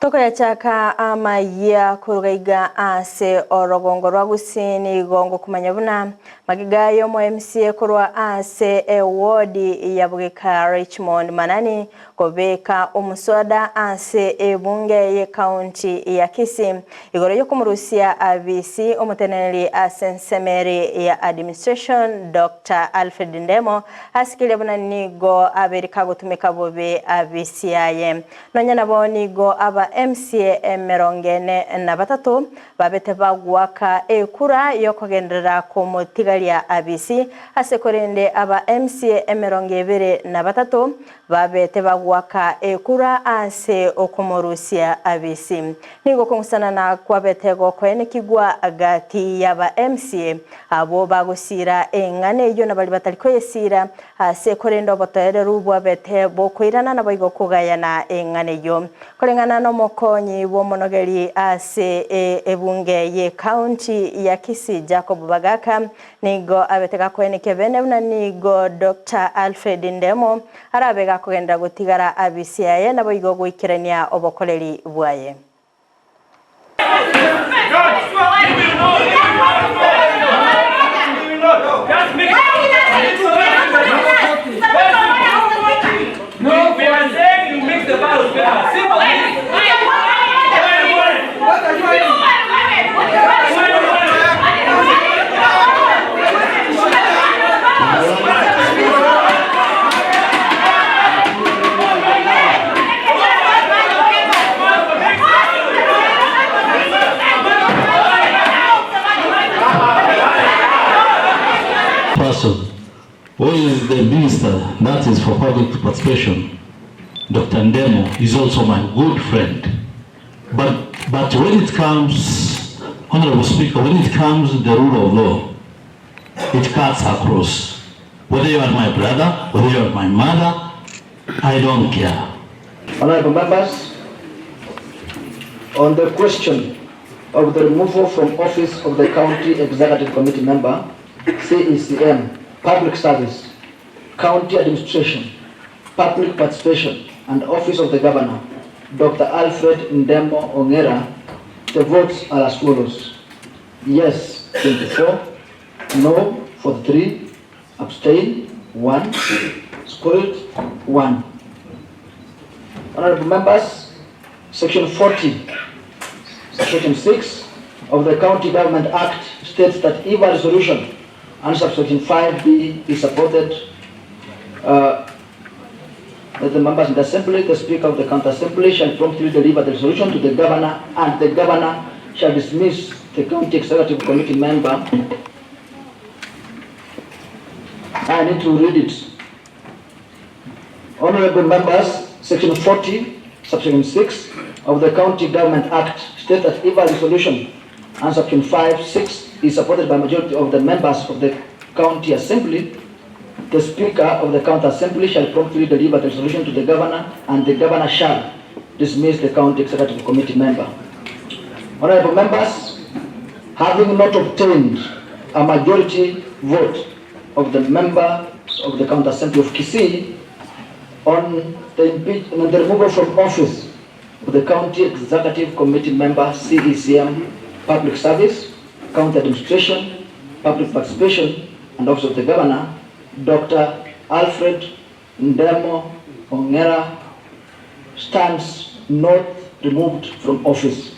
Tokoyachaka amayia koruga iga ase orogongo rwa Gusii nigo ngokumanya buna magega y'omo MCA korwa ase ewodi ya Bugeka Richmond Manani kobeka omoswada ase ebunge y'ecounty ya Kisii igoro y'okomorusia abisi omoteneneri ase ensemeri ya administration Doctor Alfred Ndemo asikirie buna nigo abeire kagotumeka bobe abisi yaye. Nonya nabo nigo aba MCA emerongo ene na batato babete bagoaka ekura y'okogenderera komotigaria abisi, ase korende aba MCA 22 babete bagoaka ekura ase okomorusia abisi. Nigo okong'usanana kwabete gokoenekigwa gati y'aba MCA abwo bagosiira eng'ana eyio na baria batari koyesiira, Ase korende obotoereru bwabete bokoirana naboigo kogayana eng'ana eyio. Koreng'ana nomokonyi bw'omonogeri ase ebunge ye county ya Kisii Jacob Bagaka nigo abete gakoenekia bene buna nigo Doctor Alfred Ndemo arabe gakogenderera gotigara abisi yaye naboigo goikerania obokoreri bwaye. Person who is the minister that is for public participation Dr. Ndemo is also my good friend but but when it comes honorable speaker when it comes the rule of law it cuts across whether you are my brother whether you are my mother I don't care. Honorable members, on the question of the removal from office of the County Executive Committee member, CECM, Public Service, County Administration, Public Participation, and Office of the Governor, Dr. Alfred Ndemo Ongera, the votes are as follows. Yes, 24, no, 43, abstain, 1, spoiled, 1. Honorable members, Section 40, Section 6 of the County Government Act states that if a resolution under subsection 5B is supported, uh, that the members in the assembly, the Speaker of the County Assembly shall promptly deliver the resolution to the Governor, and the Governor shall dismiss the County Executive Committee member. I need to read it. Honorable members, Section 40, Subsection 6 of the County Government Act states that if a resolution and Section 5, 6 is supported by majority of the members of the County Assembly, the Speaker of the County Assembly shall promptly deliver the resolution to the Governor, and the Governor shall dismiss the County Executive Committee member. Honorable members, having not obtained a majority vote of the members of the County Assembly of Kisii on the, impeach- on the removal from office of the County Executive Committee member CECM, Public Service, County Administration, Public Participation, and Office of the Governor, Dr. Alfred Ndemo Ongera stands not removed from office.